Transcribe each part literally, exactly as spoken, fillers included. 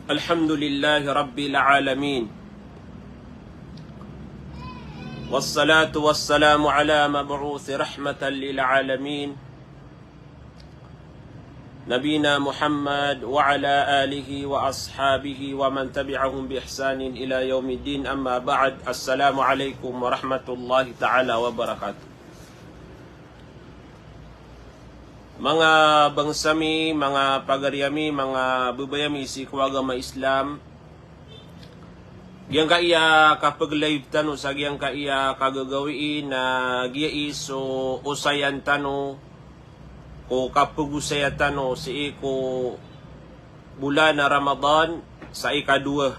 الحمد لله رب العالمين. والصلاة والسلام على مبعوث رحمة للعالمين. نبينا محمد وعلى آله وأصحابه ومن تبعهم بإحسان إلى يوم الدين. أما بعد. السلام عليكم ورحمة الله تعالى وبركاته. Manga bangsa mi, manga pagari ami, manga babay ami sii ko agama Islam. Giyangkaya kapag-live tano sa giyangkaya kagagawii na giyai so osayan tano ko kapagosaya tano sii ko bolan a Ramadan sa ikadowa.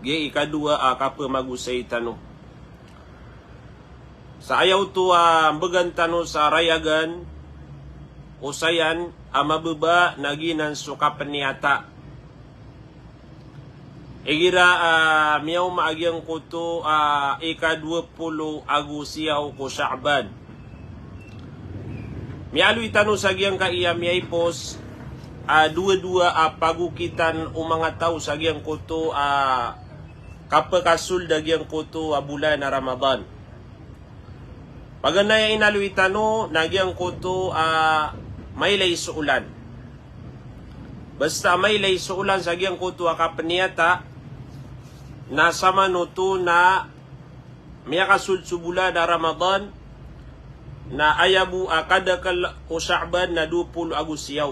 Giyai ikadowa a kapamagosay tano. Sa aya oto a mbegan tano sa rayagan, osayan a mababa na giyanan so kapeniyata. Igira a miyaoma a giyangkoto a ikadowa polo ago siyaw ko Sha'ban. Miyaaloy tano sa giyangkaya miyaipos a dowa-dowa a pagokitan o manga taw sa giyangkoto a kapekasold a giyangkoto a bolan a Ramadan. Paganay a inaloy tano na giyangkoto a mailay so olan. Basta mailay so olan sa giyangkoto a kapeniyata na samanoto na miyakasold so bolan a Ramadan na aya bo a kadakel o Sha'ban na dowa polo ago siyaw.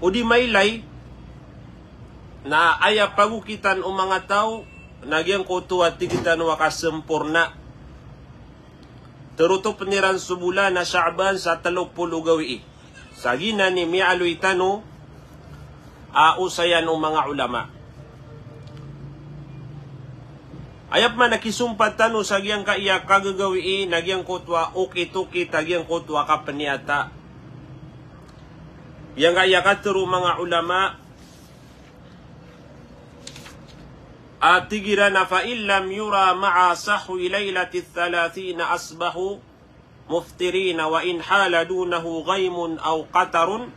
O di mailay na aya pagokitan o manga taw na giyangkoto a tig tano a kasemporna. Terotopen iran so bolan a Sha'ban sa telo polo gawii. Sa giyanan i miyaaloy tano a osayan o manga ulama. Aya pman a kisompat tano sa giyangkaya kagagawii na giyangkoto a okit-okit a giyangkoto a kapeniyata. Giyangkaya katero o manga ulama a tig iran a, "Fa in lam yura ma'a sahwi laylatit thalathina asbahu muftirina wa in hala dunahu ghaymun aw qatarun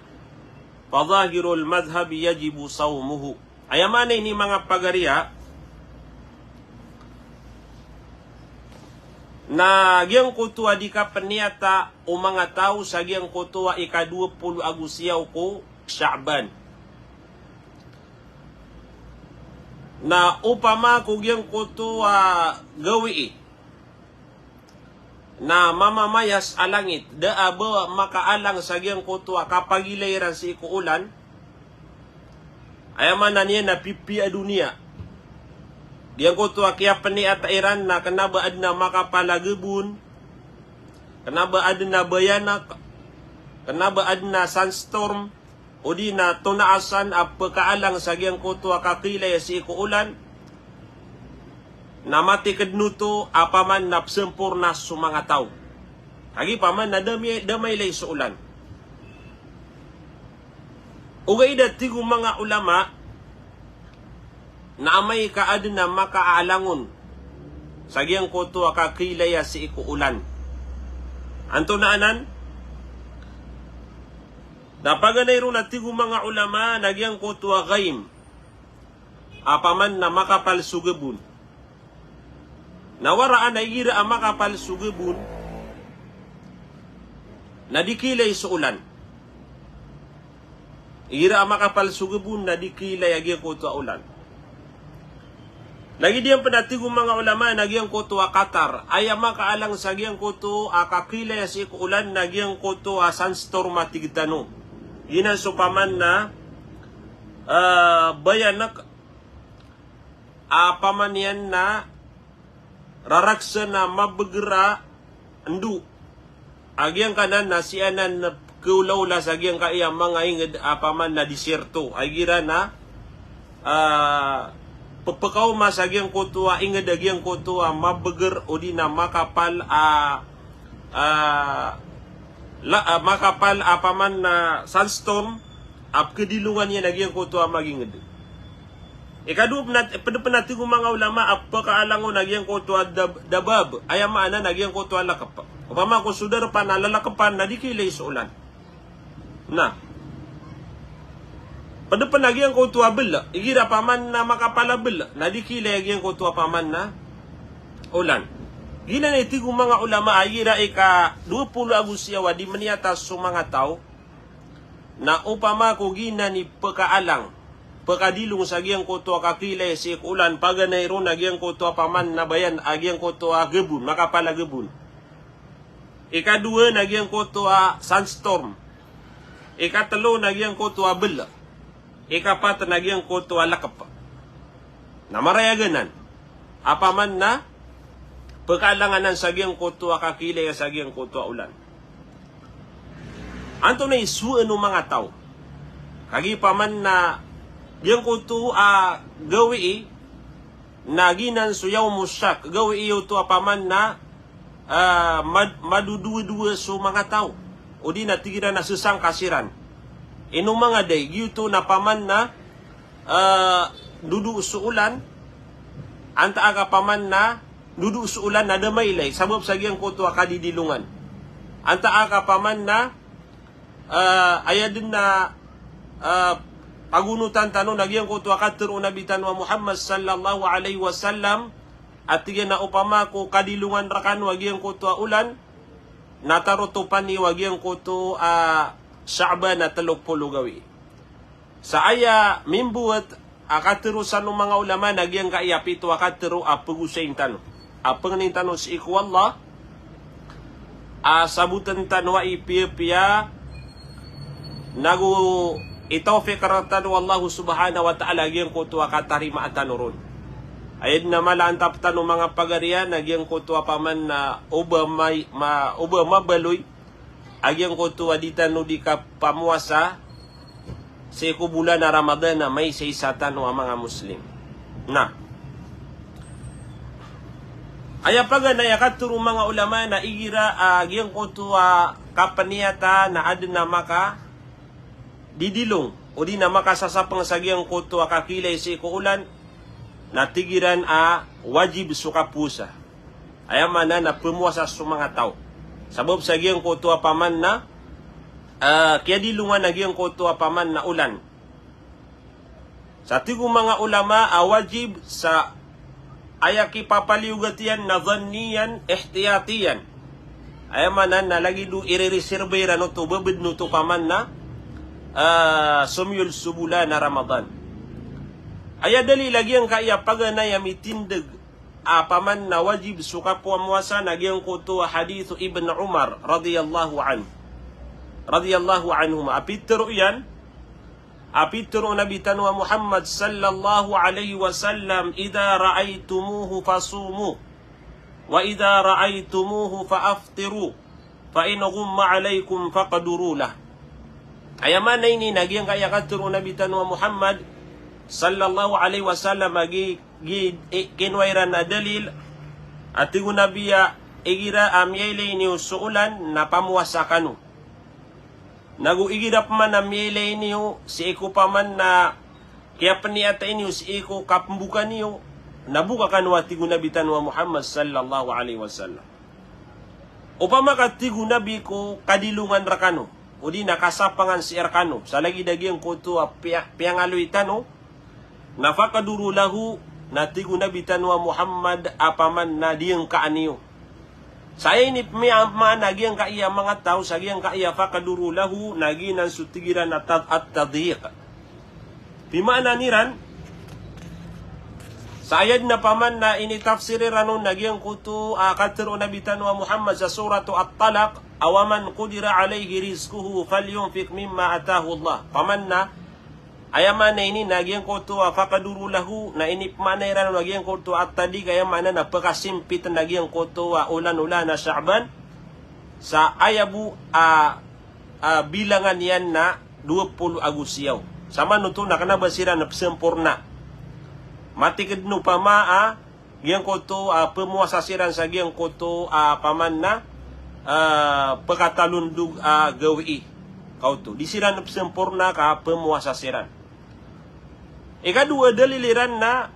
fa zahirul madhhabi yajibu sawmuhu." Aya maana ini manga pagariya na giyangkoto a di kapeniyata o manga taw sa giyangkoto a ikadowa polo ago siyaw ko Sha'ban. Na opama ko giyangkoto a gawii na mamamayas a langit, da a ba makaalang sa giyangkoto a kapagilay iran sii ko olan. Aya maana niyan na pipiya a doniya. Giyangkoto a kiyapeniyata iran na kena ba aden a makapal a gebon, kena ba aden a bayanek, kena ba aden a sandstorm, odi na tonaa san a pekaalang sa giyangkoto a kakilay sii ko olan, na matiked noto a paman na pesemporna so manga taw. Agi paman na da mi-, da mailay so olan. Ogaid a tig o manga ulama, na amay ka aden a makaalangon sa giyangkoto a kakilaya sii ko olan. Antonaa anan? Na paganay ron a tig o manga ulama na giyangkoto a ghaym, a paman na makapal so gebon. Na waraan a igira a makapal so gebon na di kilay so olan. Igira a makapal so gebon na di kilay a giyangkoto a olan. Lagid iyan pen a tig o manga ulama na giyangkoto a qatar, aya makaalang sa giyangkoto a kakilaya sii ko olan na giyangkoto a sandstorm a tig tano. Giyanan so paman na, eh, bayanek, a paman iyan na raraksen a mabeger a endo. A giyangkanan na sii anan keolaola sa giyangkaya manga inged a paman na disyerto. A igira na, ah, pepekaoma sa giyangkoto a inged a giyangkoto a mabeger odi na makapal a, ah, la, ah, makapal a paman na sandstorm, a pekedilongan iyan a giyangkoto a maginged. Ikadowa pen a, ped-, pen a tig o manga ulama a pekaalangon a giyangkoto a dab-, dabab, aya maana na giyangkoto a lekep. Opama ko so darpa na lelekepan na di kilay so olan. Na. Pd pn a giyangkoto a bl, igira paman na makapalabl, na di kiilay a giyangkoto a paman na olan. Giyanan i tig o manga ulama a igira ika dowa polo ago siyaw a di mniyata so manga taw, na opama ko giyanan i pkaalang, pkadilong sa giyangkoto a kakiilay sii ko olan, paganay ron a giyangkoto a paman na bayan a giyangkoto a gbon, makapalagabon. Ikadowa na giyangkoto a sandstorm. Ikatlo na giyangkoto a bl. Ikapat na giyangkoto a lkp. Na marayag anan a paman na pkaalang anan sa giyangkoto a kakiilay sa giyangkoto a olan. Antonaa i sowaan o manga taw? Kagiya paman na giyangkoto a gawii na giyanan so yawmu shak, gawii oto a paman na, ah, mad-, madodowadowa so manga taw. O di na tig iran a sasangka siran. Ino manga day, giyoto na paman na, ah, dodo so olan, antaa ka paman na dodo so olan na da mailay, sabap sa giyangkoto a kadidilongan. Antaa ka paman na, ah, aya dn a, ah, pagonotan tano na giyangkoto a katharo o Nabi tano a Muhammad sallallahu alaihi wasallam, a tig iyan a opama ko kadilongan rkano a giyangkoto a olan, na tarotopan iyo a giyangkoto a Sha'ban a tlo polo gawii. Sa aya mimbowat a katharo san o manga ulama na giyangkai a pito a katharo a pagosayn tano, a pangnin tano sii ko Allah a sabotn tano a ipiyapiya, nago itawfiq rktano o Allah subhanahu wa ta'ala a giyangkoto a katarimaa tano ron. Aya dn a mala a antap tano manga pagariya na giyangkoto a paman na oba may-, ma-, oba mabaloy a giyangkoto a di tano di kapamowasa sii ko bolan a Ramadan a maisaisa tano a manga Muslim. Na aya paganay a katharo o manga ulama na igira a giyangkoto a kapniyata na adn a makadidilong o di na makasasapng sa giyangkoto a kakiilay sii ko olan, na tig iran a wajib so kapowasa. Aya maana na pmowasa so manga taw. Sabap sa giyangkoto a paman na, ah, kiyadilongan a giyangkoto a paman na olan. Sa tig o manga ulama a wajib sa aya kipapaliyogat iyan na dhanniyan ihtiyatiyan. Aya maana na lagid o irereserba iran oto, babadn oto paman na, ah, somiyold so bolan a Ramadan. Aya dalil a giyangkai a paganay a mitindg a paman na wajib so kapowasa na giyangkoto a hadith o Ibn Umar radiyallahu anhu. Radiyallahu anhuma. A pitharo iyan, a pitharo o Nabi tano a Muhammad sallallahu alaihi wasallam, "Idha ra'aytumuhu fasumu, wa idha ra'aytumuhu fa aftiru." "Fa in ghumma alaykum faqduru lah." Aya maana ini na giyangkaya katharo o Nabi tano a Muhammad sallallahu alaihi wasallam a gi, gi, i, kinowa iran a dalil, a tig o Nabi a igira a miyailay niyo so olan na pamowasa kano. Nago igira pman a miyailay niyo sii ko paman na kiyapniyatay niyo sii ko kapmboka niyo, na boka kano a tig o Nabi tano a Muhammad sallallahu alaihi wasallam. Opama ka tig o Nabi ko kadilongan rkano, odi na kasapangan sii rkano, sa lagid a giyangkoto a piya-, piyangaloy tano, na faqduru lahu, na tig o Nabi tano a Muhammad a paman na diyangkaan iyo. Sa aya inipmaana a giyangkaya manga taw, sa giyangkaya faqduru lahu, na giyanan so tig iran a tad-, at-tadyiq. Pimaanan iran, sa aya dn a paman na initafsir iran on na giyangkoto a katharo o Nabi tano a Muhammad sa Suratu At-Talaq, a wa man qudira alayhi rizquhu falyunfiq mimma atahu Allah. Paman na, aya maana ini na giyangkoto a faqduru lahu, na inipmaana iran on a giyangkoto a at-tadyiq, aya maana na pkasimpit na giyangkoto a olan-olan a Sha'ban, sa aya bo a, a, bilangan iyan na dowa polo ago siyaw. Sa manoto na kna ba siran psamporna. Matikd no pama a giyangkoto a pmowasa siran sa giyangkoto a paman na, a, pkatalondog a gawii. Kaoto. Di siran psamporna ka pmowasa siran. Ikadowa dalil iran na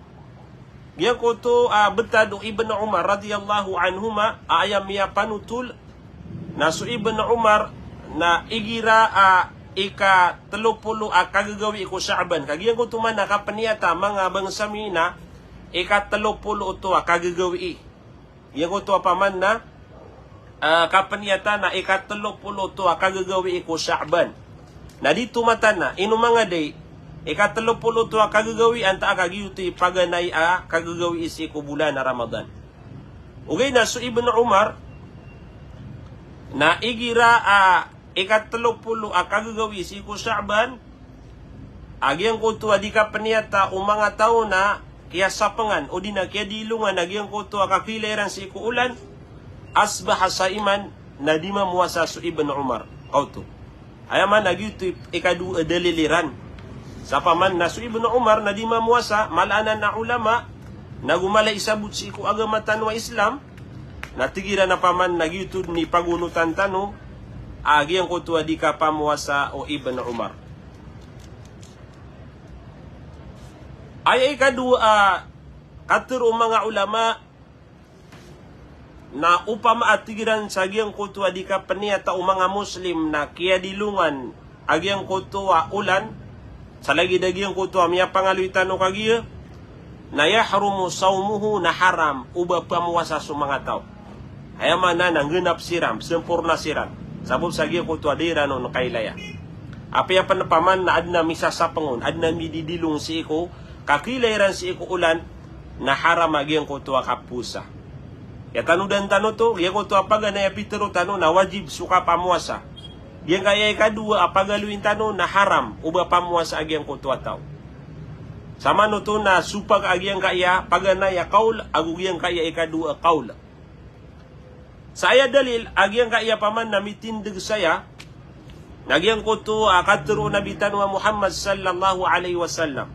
giyangkoto a btad o Ibn Umar radiyallahu anhuma a aya miyapanotol na so Ibn Umar na igira a ika telo polo a kagagawii ko Sha'ban. Ka giyangkoto man a kapeniyata, manga bangsa mi, na ika telo polo oto a kagagawii. Giyangkoto a paman na, ah, kapeniyata na ika telo polo oto a kagagawii ko Sha'ban. Na di tomatan na, ino manga dai, ika telo polo oto a kagagawii antaa ka giyoto i paganay a kagagawii sii ko bolan a Ramadan. Ogaid na so Ibn Umar, na igira a ika telo polo a kagagawii sii ko Sha'ban, a giyangkoto a di kapeniyata o manga taw na kiyasapengan, odi na kiyadilongan a giyangkoto a kakilay iran sii ko olan, asbaha sa'iman, na di mamowasa so Ibn Umar. Kaoto. Aya man a giyoto i ikadowa a dalil iran. Sa paman na so Ibn Umar na di mamowasa, mala anan a ulama, nago mala i sabot sii ko agama tano a Islam, na tig iran a paman na giyoto den i pagonotan tano a giyangkoto a di kapamowasa o Ibn Umar. Aya ikadowa a katharo o manga ulama na opama a tig iran sa giyangkoto a di kapeniyata o manga Muslim na kiyadilongan a giyangkoto a olan, sa lagid a giyangkoto a miyapangaloy tano kagiya, na yahrumu sawmuhu, na haram o ba pamowasa so manga taw. Aya maana na nggenap siran, semporna siran. Sabap sa giyangkoto a da iran on kailaya. Apiya pen paman na aden a misasapeng on, aden a mididilong sii ko kakilay iran sii ko olan, na haram a giyangkoto a kapowasa. Aya tanodan tano oto, giyangkoto a paganay a pitharo tano na wajib so kapamowasa. Giyangkaya ikadowa a pagaloyin tano na haram o ba pamowasa a giyangkoto a taw. Samanoto na sopag a giyangkaya paganay a kawl ago giyangkaya ikadowa a kawl. Sa aya dalil a giyangkaya paman na mitindeg saya, na giyangkoto a katharo o Nabi tano a Muhammad sallallahu alaihi wasallam.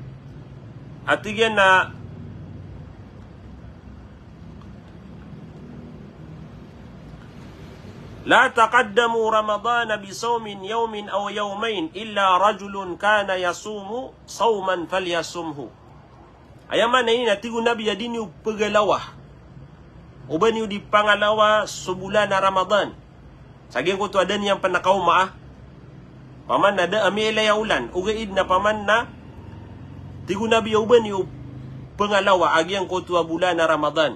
A tig iyan na, "La taqaddamu Ramadana bi sawmin yawmin aw yawmayn illa rajulun kana yasumu sawman falyasumhu." Aya maana ini na tig o Nabi a di niyo pegalawa, o ba niyo di pangalawa so bolan a Ramadan. Sa giyangkoto a da niyan pen kaoma a, paman na da a miyailay a olan, ogaid na paman na tig o Nabi a o ba niyo pengalawa a giyangkoto a bolan a Ramadan.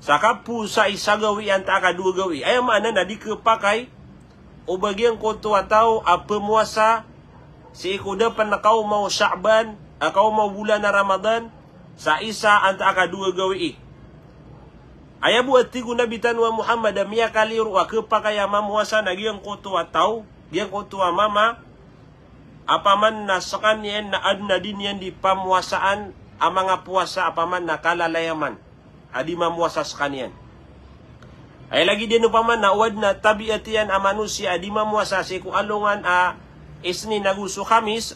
Sa kapowasa i sa gawii antaa ka dowa gawii. Aya maana na di kepakay o ba giyangkoto a taw a pemowasa sii ko da pen kaoma o Sha'ban, a kaoma o bolan a Ramadan, sa isa antaa ka dowa gawii. Aya bo a tig o Nabi tano a Muhammad a miyakaliyo a kepakay a mamowasa na giyangkoto a taw, giyangkoto a mama, a paman na sekaniyan na aden a di niyan di pamowasaan a manga powasa a paman na kalalayaman a di mamowasa sekaniyan. Aya lagid iyan o paman na o aden a tabiat iyan a manosiya a di mamowasa sii ko alongan a Isnin ago so Khamis,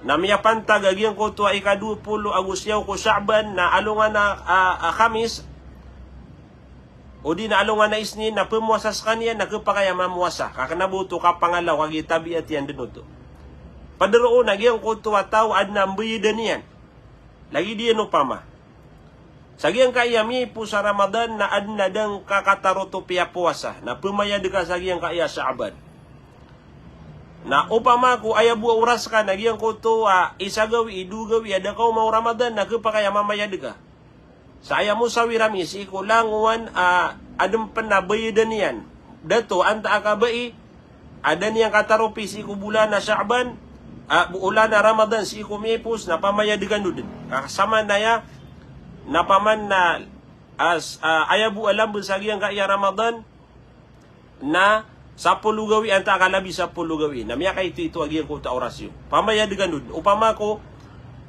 na miyapantag a giyangkoto a ikadowa polo ago siyaw ko Sha'ban na alongan a, a, a Khamis, odi na alongan a Isnin na pemowasa sekaniyan na kepakay a mamowasa. Ka kena bo oto kapangalaw kagiya tabiat iyan den oto. Pederoon a giyangkoto a taw aden a mbeyedan iyan. Lagid iyan opama, sa giyangkaya miyaipos a Ramadan na aden a da ngka katarotopi a powasa, na pemayad ka sa giyangkaya Sha'ban. Na opama ko aya bo a oras ka na giyangkoto a isa gawii, dowa gawii a da kaoma o Ramadan na kepakay a mamayad ka. Sa aya mosawir ami sii ko langowan a aden pen a beyedan iyan. Dato antaa ka bai a da niyan kataropi sii ko bolan a Sha'ban, a, bo-, olan a Ramadan sii ko miyaipos na pamayad ka ndo den. Ka samanaya na paman na as-, a, aya bo a lambed sa giyangkaya Ramadan na sapolo gawii antaa ka labi sapolo gawii. Na miyakaito-ito a giyangkoto a oras iyo. Pamayad ka ndo den. Opama ko,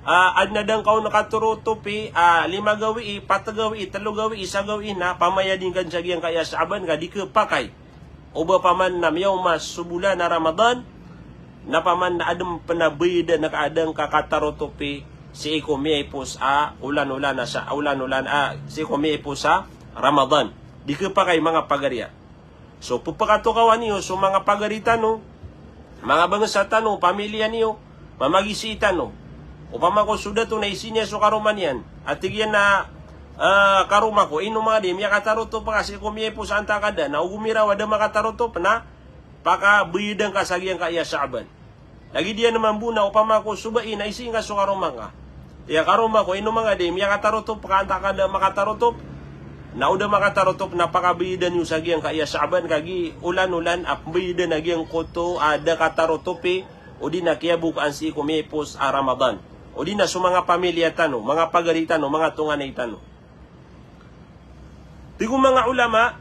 a, aden a da ngka on katarotopi a lima gawii, pat gawii, telo gawii, isa gawii na pamayad ingka den sa giyangkaya Sha'ban ka di kepakay o ba paman na miyaoma so bolan a Ramadan, na paman na aden pen a beyedan ka a da ngka katarotopi sii ko miyaipos a olan-olan a sa, olan-olan a sii ko miyaipos a Ramadan. Di kepakay manga pagariya. So pepakatokawan iyo so manga pagari tano, manga bangsa tano, pamiliya niyo, mamagizai tano. Opama ko so dato na izi niyan so karoma niyan. A tig iyan a, a, karoma ko, ino manga di miyakatarotop ka sii ko miyaipos antaa ka da, na o gomiraw a da makatarotop na pakabayadan ka sa giyangkaya Sha'ban. Lagid iyan mambo na opama ko so bai na isii ngka so karoma ngka. Aya karoma ko, ino manga di miyakatarotop ka antaa ka da makatarotop. Na o da makatarotop na pakabayadan iyo sa giyangkaya Sha'ban, kagiya olan-olan a pembayadan a giyangkoto a da katarotopi, odi na kiyabokaan sii ko miyaipos a Ramadan. Odi na so manga pamilya tano, manga pagari tano, manga tonganay tano. Tig o manga ulama,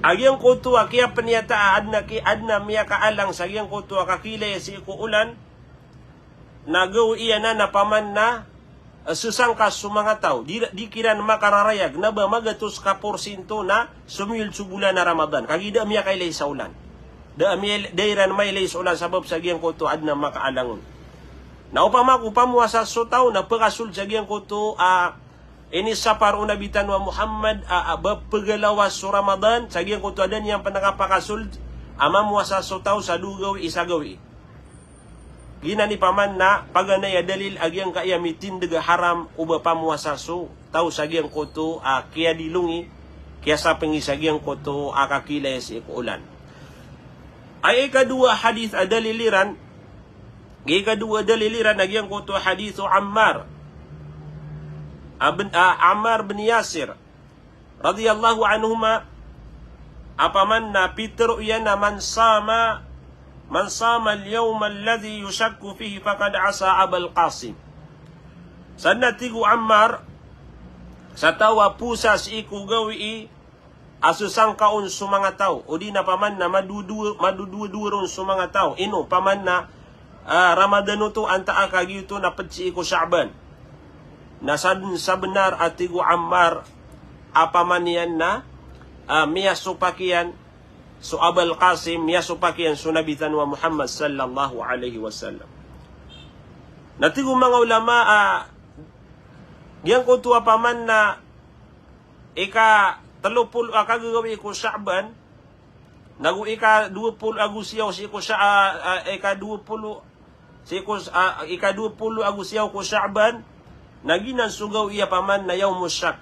a giyangkoto a kiyapeniyata a aden a ki-, aden a miyakaalang sa giyangkoto a kakiilaya sii ko olan, na gawii anan a paman na, eh, sesangka so manga taw, di, di kiran makararayag, na ba magatos ka porsinto na somiyold so bolan a Ramadan. Kagiya da miyakailay sa olan. Da a miya-, da iran mailay sa olan sabap sa giyangkoto a aden a makaalang on. Na opama ko pamowasa so taw na pekasold sa giyangkoto a inisapar o Nabi tano a Muhammad a, a, ba pegalawas so Ramadan, sa giyangkoto a da niyan pen kapakasold a mamowasa so taw sa dowa gawii sa gawii. Giyanan i paman na paganay a dalil a giyangkaya mitindeg a haram o ba pamowasa so taw sa giyangkoto a kiyadilongi, kiyasapengi sa giyangkoto a kakiilaya sii ko olan. Aya ikadowa a hadith a dalil iran, aya ikadowa a dalil iran a giyangkoto a hadith o Ammar. Aben-, a, Ammar bin Yasir radiyallahu anhuma, a paman na pitero iyan a man sama, man sama al-yawma alladhi yushakku fihi faqad asa Abal Qasim. Sa na tig o Ammar, sa taw a powasa sii ko gawii a sesangka on so manga taw, odi na paman na madodowa, madodowa-dowa ron so manga taw. Ino, paman na, ah, Ramadan oto antaa ka giyoto na ped sii ko Sha'ban. Na sa-, sabenar a tig o Ammar a paman iyan na, ah, miyasopak iyan so Abal Qasim, miyasopak iyan so Nabi tano a Muhammad sallallahu alaihi wasallam. Na tig o manga ulama, ah, giyangkoto a paman na ika telo polo a kagagawii ko Sha'ban, nago ika dowa polo ago siyaw sii ko Sha-, ah, ah, ika dowa polo, sii ko, ah, ika dowa polo ago siyaw ko Sha'ban, na giyanan so gawii a paman na yawmus shak.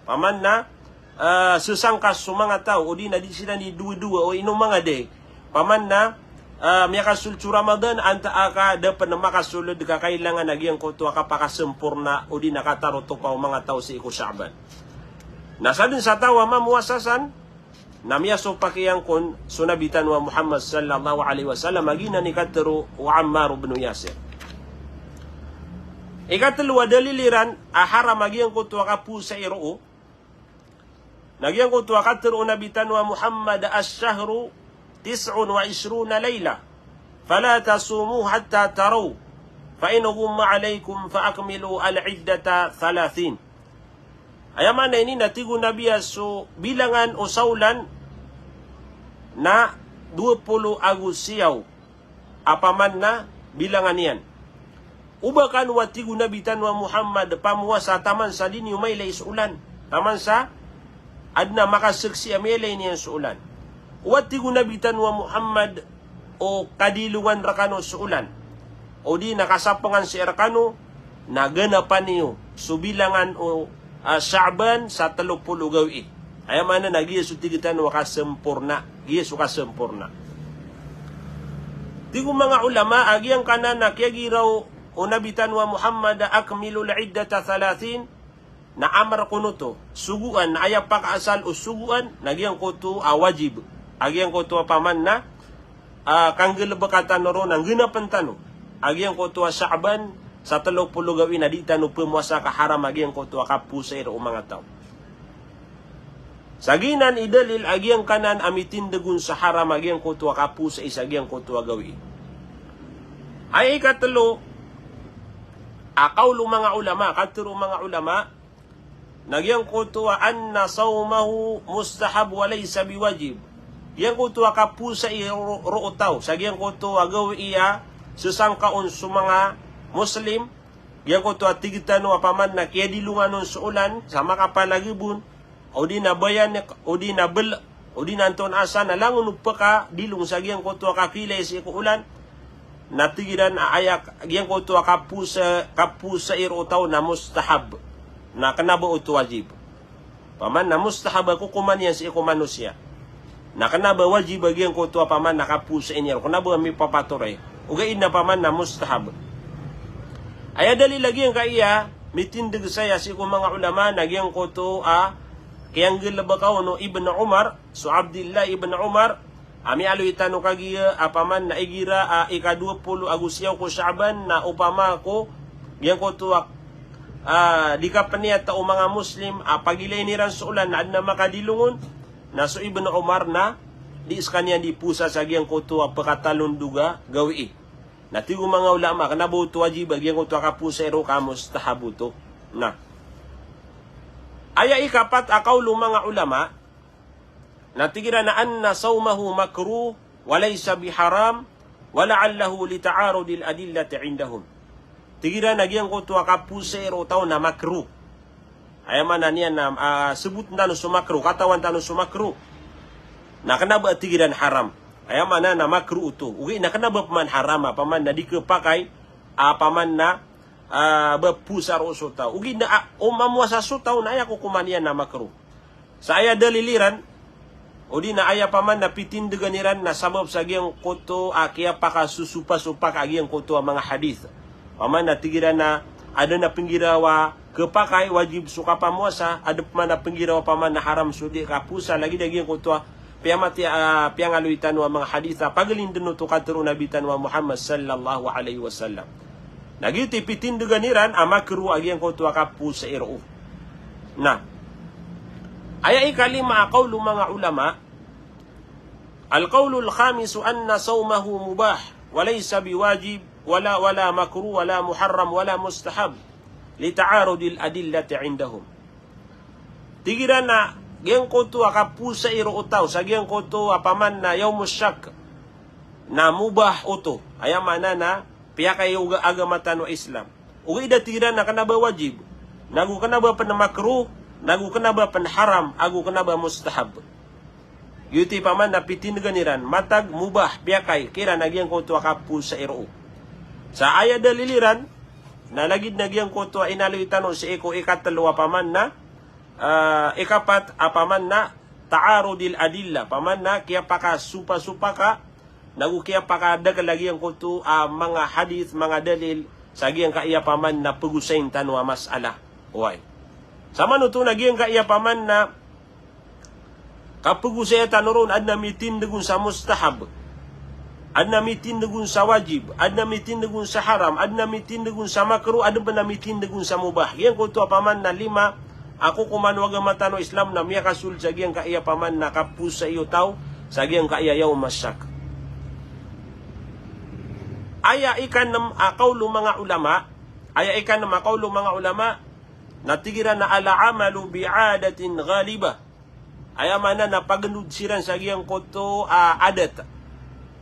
Paman na, ah, sesangka so manga taw, odi na di siran di dowa-dowa, o ino manga di. Paman na, ah, miyakasold so Ramadan, antaa ka da pen makasold ka kailangan a giyangkoto a kapakasemporna, odi na katarotopa o manga taw sii ko Sha'ban. Na sa den sa taw a mamowasa san, na miyasopak iyan kon so Nabi tano a Muhammad sallallahu alaihi wasallam, a giyanan i katero o Ammar bin Yasir. Ikatelo a dalil iran a haram a giyangkoto a kapowasai roo, na giyangkoto a katero o Nabi tano a Muhammad, "Ash-shahru tis'un wa ishruna layla, fala tasumu hatta taraw, fa in ghumma alaykum fa akmilu al-iddata thalathin." Aya maana ini na tig o Nabi a so bilangan o saolan na dowa polo ago siyaw a paman na bilangan iyan. O ba kano, a tig o Nabi tano a Muhammad, pamowasa taman sa di niyo mailay so olan. Taman sa aden a makaseksi a miyailay niyan so olan. O, a tig o Nabi tano a Muhammad, o kadilongan rekano so olan, odi na kasapengan sii rekano, na ganapan iyo so bilangan o, ah, Sha'ban sa telo polo gawii. Aya maana na giya so tig tano a kasemporna. Giya so kasemporna. Tig o manga ulama a giyangkanan a kiyagiraw o Nabi tano a Muhammad a "Akmilul iddata thalathin", na amar kon oto, sogoan, na aya pakaasal o sogoan, na giyangkoto a wajib. A giyangkoto a paman na, ah, kanggalebeka tano ron, na ganapen tano a giyangkoto a Sha'ban sa telo polo gawii na di tano pemowasa ka haram a giyangkoto a kapowasai roo o manga taw. Sa giyanan i dalil a giyangkanan a mitindeg on sa haram a giyangkoto a kapowasai sa giyangkoto a gawii. Aya ikatelo a kawl o manga ulama, katero o manga ulama, na giyangkoto a anna sawmahu mustahab wa laysa biwajib. Giyangkoto a kapowasai roo, roo o taw sa giyangkoto a gawii a sesangka on so manga Muslim, giyangkoto a tig tano a paman na kiyadilongan on so olan sa makapalagebon, odi na bayanek, odi na bel, odi na antonaa san a langon o pekadilong sa giyangkoto a kakiilay sii ko olan, na tig iran a aya giyangkoto a kaposa, kapowasai roo o taw na mustahab, na kena ba oto wajib. Paman na mustahab a kokoman iyan sii ko manosiya. Na kena ba wajib a giyangkoto a paman na kapowasa iyan, kena ba mipapatoray. Ogaid na paman na mustahab. Aya dalil a giyangkaya mitindeg saya sii ko manga ulama na giyangkoto a kiyanggalebeka on o Ibn Umar, so Abdillah Ibn Umar, a miyaaloy tano kagiya a paman na igira a ika dowa polo ago siyaw ko Sha'ban na opama ko giyangkoto a, a, di kapeniyat o manga Muslim a pagilay iran so olan na aden a makadilong on, na so Ibn Umar na di sekaniyan di powasa sa giyangkoto a pekatalondog a gawii. Na tig o manga ulama, kena ba oto wajib a giyangkoto a kapowasa i roo ka mustahab oto. Na aya ikapat a kawl o manga ulama, na tig iran a anna sawmahu makruh wa laysa biharam wa la'allahu li ta'arudil adillati indahum. Tig iran a giyangkoto a kapowasa i roo o taw na makruh. Aya maana niyan na, ah, sebot tano so makruh, katawan tano so makruh. Na kena ba tig iran haram. Aya maana na makruh oto. Ogaid na kena ba paman haram a paman na di kepakay a paman na, ah, ba powasa roo so taw. Ogaid na, ah, o mamowasa so taw na aya kokoman iyan na makruh. Sa aya dalil iran, odi na aya paman na pitindegan iran na sabap sa giyangkoto a kiyapakasosopasopak a giyangkoto a manga hadith. Paman na tig iran na aden a penggiraw a kepakay, wajib so kapamowasa, aden paman a penggiraw a paman na haram so di kapowasa, lagid a giyangkoto a piyamati, ah, piyangaloy tano a manga hadith a pagelin den oto katero o Nabi tano a Muhammad sallallahu alaihi wasallam. Na giyoto i pitindegan iran a makruh a giyangkoto a kapowasa i roo. Na aya ikalima a kawl o manga ulama, al-qawlul khamisu anna sawmahu mubah wa laysa biwajib wala, wala makruh wala muharram wala mustahab li ta'arudil adillati indahum. Tig iran a giyangkoto a kapowasa i roo o taw sa giyangkoto a paman na yawmus shak na mubah oto. Aya maana na piyakayoga agama tano a Islam. Ogaid a tig iran na kena ba wajib, nago kena ba pen makruh, nago kena ba pen haram, ago kena ba mustahab. Giyoto i paman na pitindegan iran, matag mubah, piyakay kiran a giyangkoto a kapowasa i roo. Sa aya dalil iran, na lagid na giyangkoto a inaloy tano sii ko ikatelo a paman na, ah, ikapat a paman na ta'arudil adillah, paman na kiyapakasopasopaka, nago kiyapakadakel a giyangkoto a manga hadith, manga dalil, sa giyangkaya paman na pegosayin tano a masala. Oway. Sa manoto na giyangkaya paman na kapegosaya tano ron, aden a mitindeg on sa mustahab, aden a mitindeg on sa wajib, aden a mitindeg on sa haram, aden a mitindeg on sa makruh, aden pen a mitindeg on sa mubah. Giyangkoto a paman na lima a kokoman o agama tano a Islam na miyakasold sa giyangkaya paman na kapowasai o taw sa giyangkaya yawm ash-shak. Aya ikanem a kawl o manga ulama, aya ikanem a kawl o manga ulama, na tig iran a al-amalu bi 'adatin ghalibah. Aya maana na pagendod siran sa giyangkoto a adat.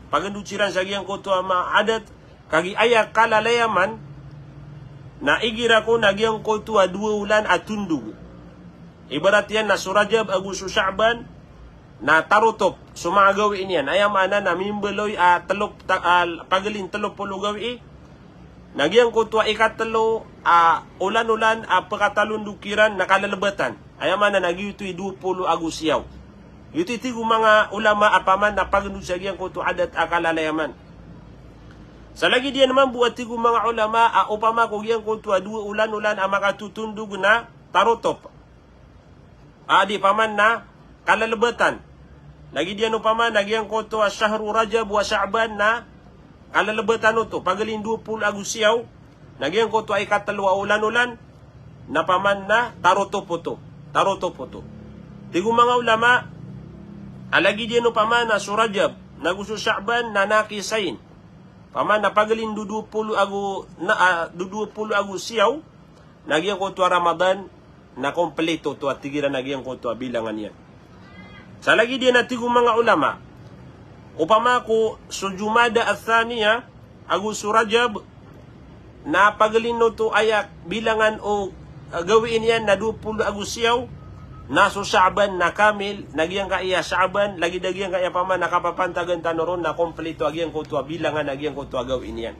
Pagendod siran sa giyangkoto a ma-, adat. Kagiya aya kalalayaman na igira ko na giyangkoto a dowa olan a tondog. Ibarat iyan na so Rajab ago so Sha'ban na tarotop so manga gawii niyan. Aya maana na mimbaloy a telo p-, ta-, a, pagelin telo polo gawii. Na giyangkoto a ikatelo a olan-olan a pekatalondog kiran na kalelebatan. Aya maana na giyoto i dowa polo ago siyaw. Giyoto i tig o manga ulama a paman na pagendod sa giyangkoto a adat a kalalayaman. Sa lagid iyan mambo a tig o manga ulama a opama ko giyangkoto a dowa olan-olan a makatotondog na tarotop. A di paman na kalelebatan. Lagid iyan opama na giyangkoto a shahru Rajab wa Sha'ban na kalelebatan oto, pagelin dowa polo ago siyaw, na giyangkoto a ikatelo a olan-olan, na paman na tarotop oto, tarotop oto. Tig o manga ulama, a lagid iyan opama na so Rajab, nago so Sha'ban na naqisayn. Paman na pagelin do dowa polo ago, na, a, do dowa polo ago siyaw, na giyangkoto a Ramadan na kompleto oto a tig iran a giyangkoto a bilangan iyan. Sa lagid iyan a tig o manga ulama, opama ko so Jumada ath-Thaniya ago so Rajab na pagelin oto aya bilangan o, a, gawii niyan na dowa polo ago siyaw, na so Sha'ban na kamil, na giyangkaya Sha'ban, lagid a giyangkaya paman na kapapantagan tano ron na kompleto a giyangkoto a bilangan a giyangkoto a gawii niyan.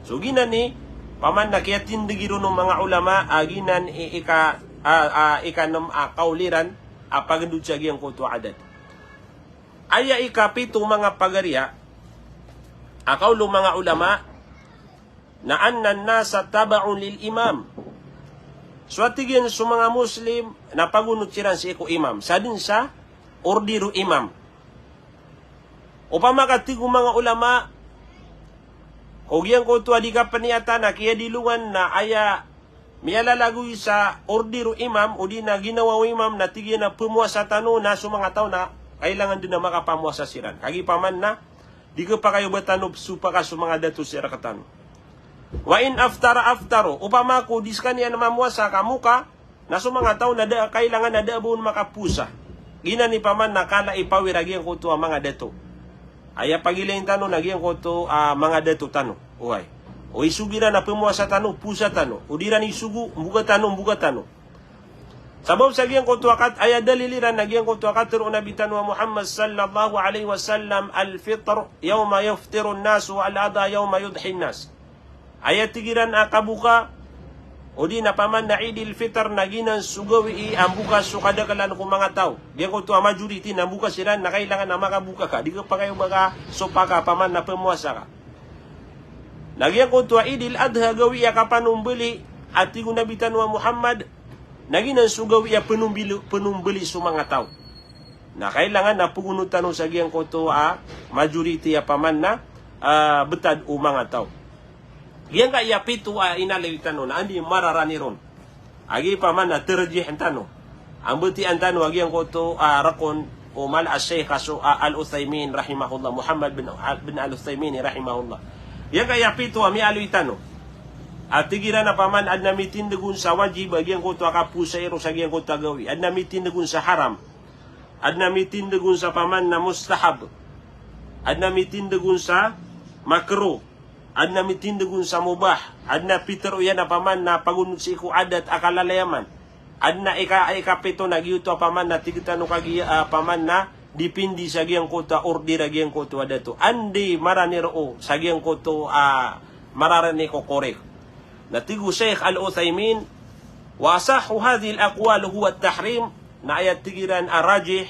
So giyanan i paman na kiyatindegi ron o manga ulama a giyanan i ika, a, a, ikanem a kawl iran a pagendod sa giyangkoto a adat. Aya ikapito manga pagariya a kawl o manga ulama na annan nasa taba'un lil imam. So a tig iyan so manga Muslim na pagonot siran sii ko imam, sadn sa order o imam. Opama ka tig o manga ulama, o giyangkoto a di kapeniyata na kiyadilongan na aya miyalalagoy sa order o imam, odi na ginawa o imam na tig iyan a pemowasa tano, na so manga taw na kailangan den a makapamowasa siran. Kagiya paman na di kepakay o ba tano pesopaka so manga dato sii rektano. Wa in aftara aftaru, opama ko di sekaniyan mamowasa ka moka, na so manga taw na da a kailangan a da a ba on makaposa. Giyanan i paman na kala i power a giyangkoto a manga dato. Aya pagilain tano na giyangkoto a manga dato tano. Oway. O isogo iran a pemowasa tano, posa tano. O di iran isogo, mboka tano, mboka tano. Sabap sa giyangkoto a kat-, aya dalil iran na giyangkoto a katero o Nabi tano a Muhammad sallallahu alaihi wasallam, "Al-fitr yawma yuftirun nas, wal adha yawma yudhin nas." Aya tig iran a kaboka, odi na paman na Eid al-Fitr na giyanan so gawii a mboka so kadaklan ko manga taw. Giyangkoto a majority na mboka siran na kailangan a makaboka ka. Di kepakay o ba ka sopaka paman na pemowasa ka. Na giyangkoto a Eid al-Adha gawii a kapanombeli, a tig o Nabi tano a Muhammad, na giyanan so gawii a penombeli, penombeli so manga taw. Na kailangan a pegonot tano sa giyangkoto a majority a paman na, ah, betad o manga taw. Giyangkaya pito a inaloy tano na anda i mararani ron. A giya paman na tarjih tano. Ambetiyaan tano a giyangkoto a rekon o mala a Sheikh a so, a, Al-Uthaymin rahimahullah, Muhammad bin, bin Al-Uthaymin rahimahullah. Giyangkaya pito a miyaaloy tano. A tig iran a paman aden a mitindeg on sa wajib a giyangkoto a kaposa iron sa giyangkoto a gawii. Aden a mitindeg on sa haram. Aden a mitindeg on sa paman na mustahab. Aden a mitindeg on sa makruh. Aden a mitindeg on sa mubah. Aden a pitero iyan a paman na pagonot sii ko adat a kalalayaman. Aden a ika, ikapito na giyoto a paman na tig tano kagiya, ah, paman na depende sa giyangkoto a order a giyangkoto a dato. Anda i marani roo sa giyangkoto a mararani ko korek. Na tig o Sheikh Al-Uthaymin, "Wa asahhu hadhihil aqwal huwa at-tahrim." Na aya tig iran a rajih,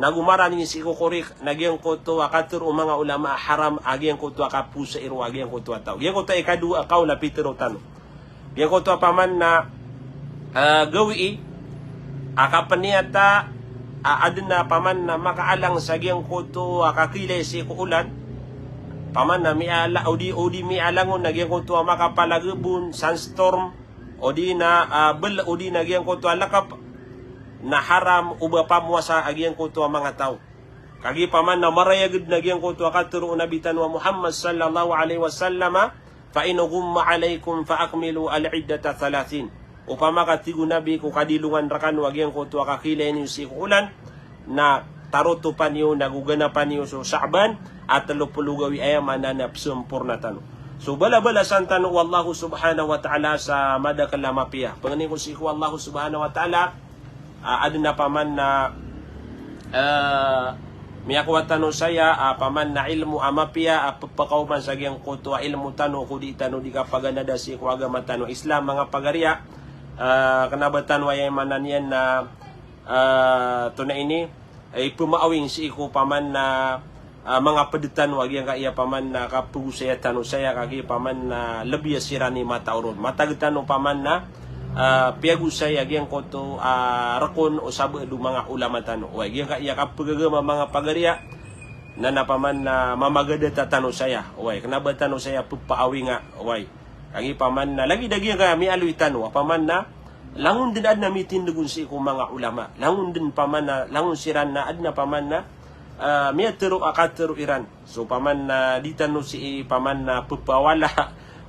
nago marani sii ko korek, na giyangkoto a katero o manga ulama a haram a giyangkoto a kaposa iron a giyangkoto a taw. Giyangkoto a ikadowa a kawl a pitero tano. Giyangkoto a paman na, ah, gawii a kapeniyata a aden a paman na makaalang sa giyangkoto a kakilay sii ko olan. Paman na miala, odi, odi mialang on na giyangkoto a makapalagebon, sandstorm, odi na, ah, bel, odi na giyangkoto a lekep, na haram o ba pamowasa a giyangkoto a manga taw. Kagiya paman na marayag den a giyangkoto a katero o Nabi tano a Muhammad sallallahu alaihi wasallam, "Fa in ghumma alaikum fa akmilu al-iddata thalathin." Opama ka tig o Nabi ko kadilongan rekano a giyangkoto a kakilay niyo sii ko olan, na tarotopan iyo nago ganapan iyo so Sha'ban a telo polo gawii, aya maana na pesemporna tano. So balabalasan tano o Allah subhanahu wa ta'ala sa madakel a mapiya. Pangnin ko sii ko Allah subhanahu wa ta'ala, ah, aden a paman na, ah, miyakowa tano saya, ah, paman na ilmo a mapiya, ah, pepakaoman sa giyangkoto a ilmo tano ko di tano di kapaganada sii ko agama tano Islam, manga pagariya, ah, kena ba tano aya maana niyan na, ah, tonaa ini, eh, ipemaawing sii ko paman na, ah, manga ped tano a giyangkaya paman na kapegosaya tano saya kagiya paman na lebi a siran i matao ron. Matag tano paman na, ah, piyagosaya giyangkoto, ah, rekon o sabaad o manga ulama tano. Oway, giyangkaya kapegagama manga pagariya, na na paman na mamagadata tano saya. Oway, kena ba tano saya pepaawinga. Oway. Kagiya paman na, lagid a giyangkaya miyaaloy tano a paman na, langon den aden a mitindeg on sii ko manga ulama. Langon den paman na, langon siran na aden a paman na, ah, miyatero a katero iran. So paman na di tano sii paman na pepawala,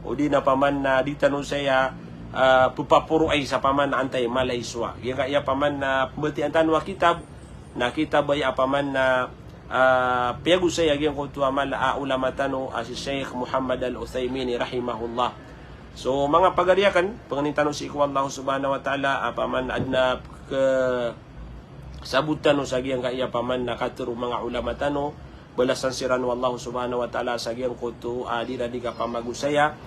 odi na paman na di tano saya, ah, pepaporoay sa paman na antaa i mala i sowa. Giyangkaya paman na pembatiaan tano a kitab, na kitab aya a paman na, ah, piyagosaya giyangkoto a mala a ulama tano a si Sheikh Muhammad Al-Uthaymin rahimahullah. So, manga pagari aken, pangnin tano sii ko Allah subhanahu wa ta'ala, a paman aden a kesabot tano sa giyangkaya paman na katero o manga ulama tano, balasan siran o Allah subhanahu wa ta'ala sa giyangkoto a di iran di kapamagosaya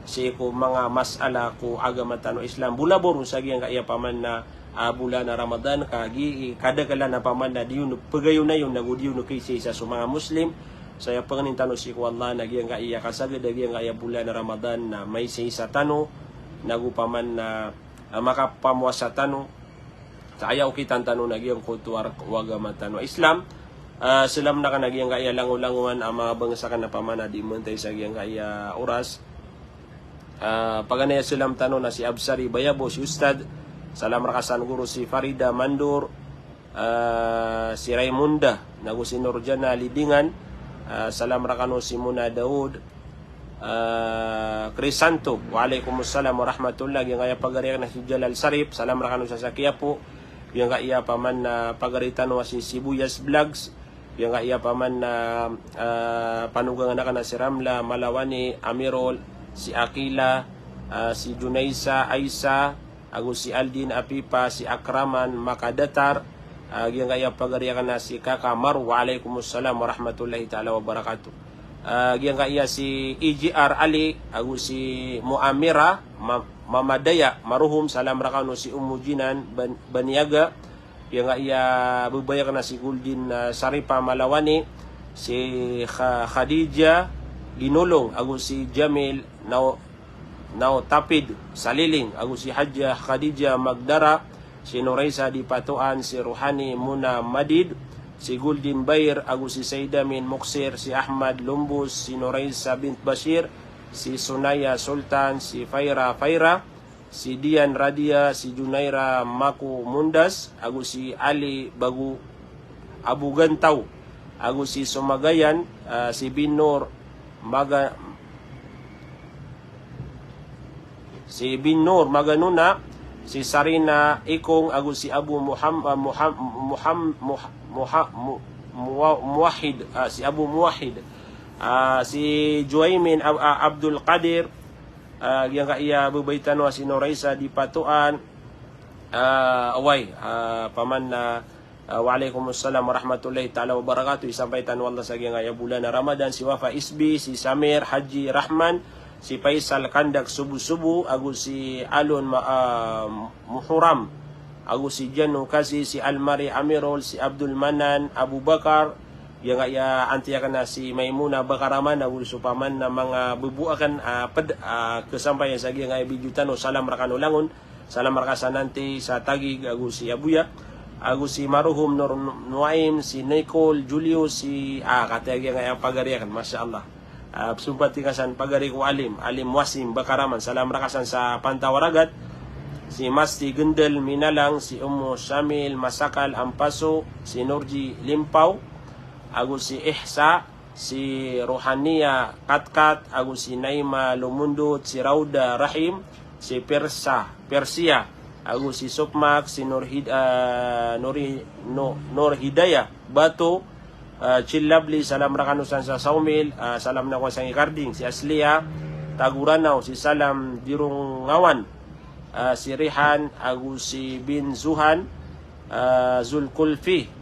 sii ko manga masala ko agama tano Islam. Bolaboron sa giyangkaya paman na a bolan a Ramadan, ka gi-, kadaklan a paman na di on pagayonayon, nago di on kaisaisa so manga Muslim. Sa aya pangnin tano sii ko Allah na giyangkaya kasagad a giyangkaya bolan a Ramadan na maisaisa tano, nago paman na, ah, makapamowasa tano. Sa aya okitan tano na giyangkoto a rk o agama tano a Islam. Ah, salam rakn a giyangkaya langolangowan a manga bangsa akn a paman a di mentay sa giyangkaya oras. Ah, paganay a salam tano na si Absari Bayabo, si Ustad. Salam raka san guro si Farida Mandor, ah, si Raymonda, nago si Norjana Lidingan. Ah, salam rakano si Mona Daud, ah, Crisanto. Waalaikumsalam warahmatullah. Giyangkaya pagari akn a si Jalal Sarip. Salam rakano sa sa Quiapo. Giyangkaya paman a pagari tano a si Sibuyas Vlogs. Giyangkaya paman a, ah, panogangan akn a si Ramla Malawani, Amirol, si Akila, ah, si Junaisa Aisa, ago si Aldin Apipa, si Akraman Makadatar, ah, giyangkaya pagari akn a si Kaka Maru, waalaikumsalam warahmatullahi taala wabarakatuh. Ah, giyangkaya si E G R Ali, ago si Muamira, Ma-, Mama Daya, Maruhum, salam rakano si Umu Jinan, Ban-, Baniaga, giyangkaya babay akn a si Goldin, ah, Saripa Malawani, si Kha-, Khadija Ginolong, ago si Jamil Nao-, Naotapid Saliling, ago si Hajja Khadija Magdara, si Noraisa Dipatoan, si Ruhani Muna Madid, si Goldin Bair, ago si Saidamin Moksir, si Ahmad Lombos, si Noraisa bint Bashir, si Sunaya Sultan, si Faira Faira, si Dian Radia, si Junaira Mako Mundas, ago si Ali Bago Abu Gantaw, ago si Sumagayan, ah, si Binur Maga-, si Binur Maganuna, si Sarina Ikong, ago si Abu Muham-, ah, Muham-, Muham-, Muha-, Muha-, Mu-, Muwa-, Muwahid, ah, si Abu Muwahid, ah, si Juwaimin Ab-, ah, Abdul Qadir, ah, giyangkaya babay tano a si Noraisa Dipatoan, ah, oway, ah, paman na, ah, waalaikumsalam warahmatullahi taala wabarakatuh. Isampay tano o Allah sa giyangkaya bolan a Ramadan, si Wafa Isbi, si Samir Haji Rahman, si Faisal Kandak Subu-Subu, ago si Alon Ma-, ah, Muhuram, ago si Janu Kasi, si Almari Amirol, si Abdul Manan Abu Bakar, giyangkaya anti akn a si Maimuna Bakaraman, ago so paman na manga bebo akn, ah, ped-, ah, kasampayan sa giyangkaya video tano, salam rakano langon, salam raka san anti sa Tagig, ago si Abuya, ago si Maruhum Nur Nuaim, si Nicole Julius, si, ah, kataya giyangkaya pagari akn, masha Allah. Ah, sompat i ka san pagari ko Alim, Alim Wasim Bakaraman, salam raka san sa Pantawaragat, si Masti Gendel Minalang, si Umu Samil Masakal Ampaso, si Norji Limpaw, ago si Ihsa, si Rohania Katkat, ago si Naima Lumundot, si Rauda Rahim, si Persa, Persia, ago si Sukmak, si Nurhid-, ah, Nuri-, No-, Nurhidaya Bato, ah, Chillabli, salam rakano san sa Saumil, ah, salam na ko sangkarding, si Aslia Taguranaw, si Salam Dirungawan, ah, si Rihan, ago si Bin Zuhan, ah, Zulkulfi,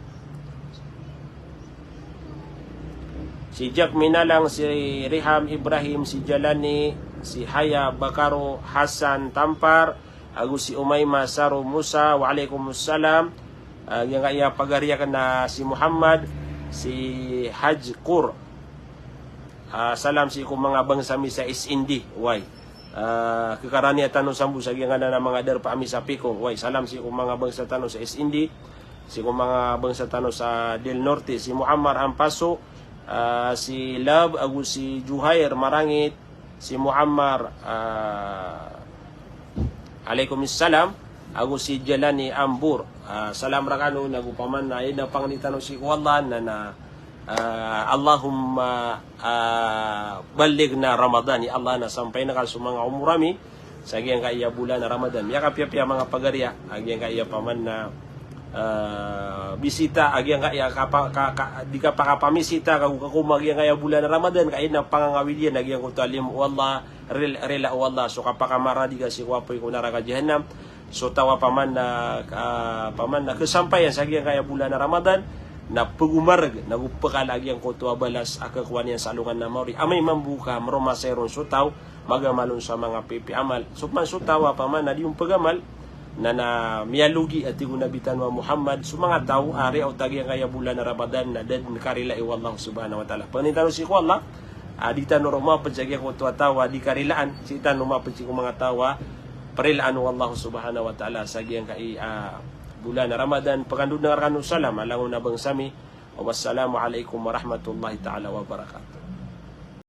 si Jack Minalang, si Riham Ibrahim, si Jalani, si Haya Bakaro, Hasan Tampar, ago si Umaima Saro Musa, waalaikumsalam. Ah, giyangkaya pagari akn a si Muhammad, si Haj Kur. Ah, salam sii ko manga bangsa mi sa S N D, oway. Ah, khakaraniya tano sambo sa giyangkanan a manga darpa ami sa Piko, oway. Salam sii ko manga bangsa tano sa S N D, sii ko manga bangsa tano sa Del Norte, si Muammar Ampaso, ah, si Lab, ago si Juhair Marangit, si Muammar, ah, alaikum salam, ago si Jalani Ambur. Ah, salam rakano, nago paman na aya pangni tano sii ko Allah na, na, ah, Allahumma, ah, ballighna Ramadan, ya Allah, na sampayn ka so manga omor ami sa giyangkaya bolan a Ramadan. Miyakapiyapiya manga pagari a, a giyangkaya paman na, ah, bisita, a giyangkaya kapa-, ka-, ka-, di kapakapamisita, kago kakoma giyangkaya bolan a Ramadan, ka aya pangangawid iyan a giyangkoto a limo o Allah, ril-, rila o Allah, so kapakamaradi ka sii ko apoy ko naraka Jahannam. So taw a paman na, ah, paman na khasampayan sa giyangkaya bolan a Ramadan, na pagomarg, nago pkala a giyangkoto a balas a kakowaan iyan sa alongan a maori. Amay mambo ka mromasa iron so taw, magamal on sa manga pipiya amal. So paman so taw a paman na di on pagamal, Na, na miyalogi a tig o Nabi tano a Muhammad so manga taw a riyaot a giyangkaya bolan a Ramadan na da dn karilai o Allah subhanahu wa ta'ala. Pangnin tano sii ko Allah a di tano ron mapd sa giyangkoto a taw a di karilaan, sii tano mapd sii ko manga taw a prilaan o Allah subhanahu wa ta'ala sa giyangkai a bolan a Ramadan. Pagandod na nga rkano salam a langon a bangsa mi. Wassalamu alaikum warahmatullahi ta'ala wabarakatuh.